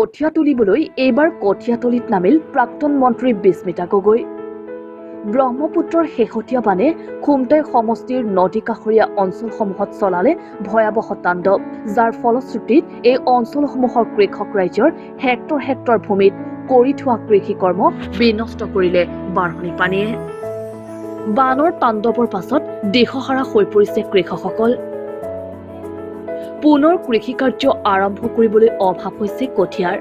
কঠীয়া তুলিবলৈ এইবাৰ কঠীয়াতলিত নামিল প্ৰাক্তন মন্ত্ৰী বিস্মিতা গগৈ। ব্ৰহ্মপুত্ৰৰ শেহতীয়া বানে খুমটাই সমষ্টিৰ নদী কাষৰীয়া অঞ্চলসমূহত চলালে ভয়াৱহ তাণ্ডৱ, যাৰ ফলশ্ৰুতিত এই অঞ্চলসমূহৰ কৃষক ৰাইজৰ হেক্টৰ হেক্টৰ ভূমিত কৰি থোৱা কৃষিকৰ্ম বিনষ্ট কৰিলে বাঢ়নী পানীয়ে। বানৰ তাণ্ডৱৰ পাছত দিশহাৰা হৈ পৰিছে কৃষকসকল। পুনৰ কৃষিকাৰ্য আৰম্ভ কৰিবলৈ অভাৱ হৈছে কঠীয়াৰ।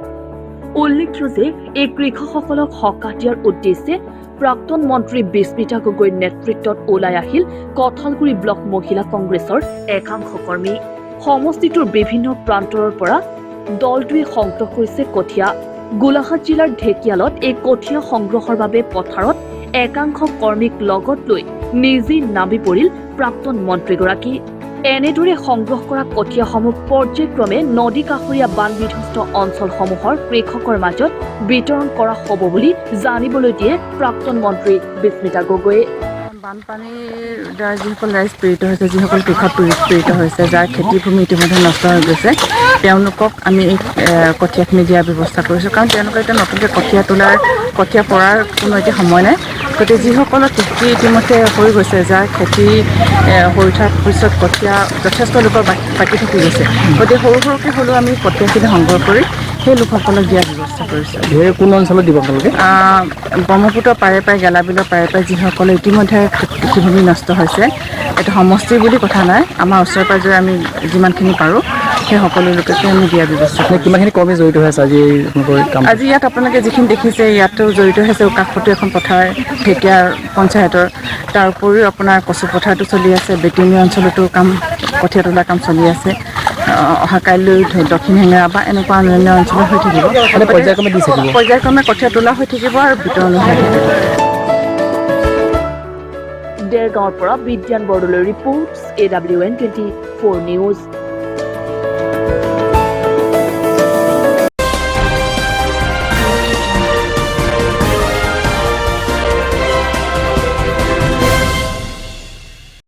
উল্লেখ্য যে এই কৃষকসকলক সকাহ দিয়াৰ উদ্দেশ্যে প্ৰাক্তন মন্ত্ৰী বিস্মিতা গগৈৰ নেতৃত্বত ওলাই আহিল কঁঠালগুৰি ব্লক মহিলা কংগ্ৰেছৰ একাংশ কৰ্মী। সমষ্টিটোৰ বিভিন্ন প্ৰান্তৰৰ পৰা দলটোৱে সংগ্ৰহ কৰিছে কঠীয়া। গোলাঘাট জিলাৰ ঢেকিয়ালত এই কঠীয়া সংগ্ৰহৰ বাবে পথাৰত একাংশ কৰ্মীক লগত লৈ নিজেই নামি পৰিল প্ৰাক্তন মন্ত্ৰীগৰাকী। এনেদৰে সংগ্ৰহ কৰা কঠীয়াসমূহ পৰ্যায়ক্ৰমে নদী কাষৰীয়া বান বিধ্বস্ত অঞ্চলসমূহৰ কৃষকৰ মাজত বিতৰণ কৰা হ'ব বুলি জানিবলৈ দিয়ে প্ৰাক্তন মন্ত্ৰী বিস্মিতা গগৈয়ে। বানপানীৰ দ্বাৰা যিসকল ৰাইজ পীড়িত হৈছে, যিসকল কৃষক পীড়িত হৈছে, যাৰ খেতিভূমি ইতিমধ্যে নষ্ট হৈ গৈছে, তেওঁলোকক আমি এই কঠীয়াখিনি দিয়াৰ ব্যৱস্থা কৰিছোঁ। কাৰণ তেওঁলোকে এতিয়া নতুনকৈ কঠীয়া তোলাৰ, কঠীয়া পৰাৰ কোনো এতিয়া সময় নাই। গতিকে যিসকলৰ খেতি ইতিমধ্যে হৈ গৈছে, যাৰ খেতি হৈ উঠাৰ পিছত কঠীয়া যথেষ্ট লোকৰ বাকী থাকি গৈছে, গতিকে সৰু সৰুকৈ হ'লেও আমি কঠীয়াখিনি সংগ্ৰহ কৰি সেই লোকসকলক দিয়াৰ ব্যৱস্থা কৰিছোঁ। এই কোন অঞ্চলত দিব আপোনালোকে? ব্ৰহ্মপুত্ৰৰ পাৰে পাৰে, গেলাবিলৰ পাৰে পাৰে যিসকলে ইতিমধ্যে কৃষিভূমি নষ্ট হৈছে। এইটো সমষ্টি বুলি কথা নাই, আমাৰ ওচৰে পাঁজৰে আমি যিমানখিনি পাৰোঁ সেই সকলো লোককে আমি দিয়াৰ ব্যৱস্থা মানে কৰিছোঁ। কিমানখিনি কৰ্মী জড়িত হৈ আছে আজি এই আপোনালোকৰ কাম? আজি ইয়াত আপোনালোকে যিখিনি দেখিছে, ইয়াতো জড়িত হৈছে। কাষতো এখন পথাৰ ঢেকীয়া পঞ্চায়তৰ, তাৰ উপৰিও আপোনাৰ কচু পথাৰতো চলি আছে, বেতিয়নী অঞ্চলতো কাম, কঠীয়া তোলা কাম চলি আছে। অহা কাইলৈ দক্ষিণ হেঙেৰা বা এনেকুৱা অন্যান্য অঞ্চলত হৈ থাকিব। মানে পৰ্যায়ক্ৰমে দি থাকিব? পৰ্যায়ক্ৰমে কঠীয়া তোলা হৈ থাকিব আৰু বিতৰণো হৈ থাকিব। দেৰগাঁৱৰ পৰা বিদ্যান বৰদলৈ ৰিপৰ্টছ, AWN 24 news.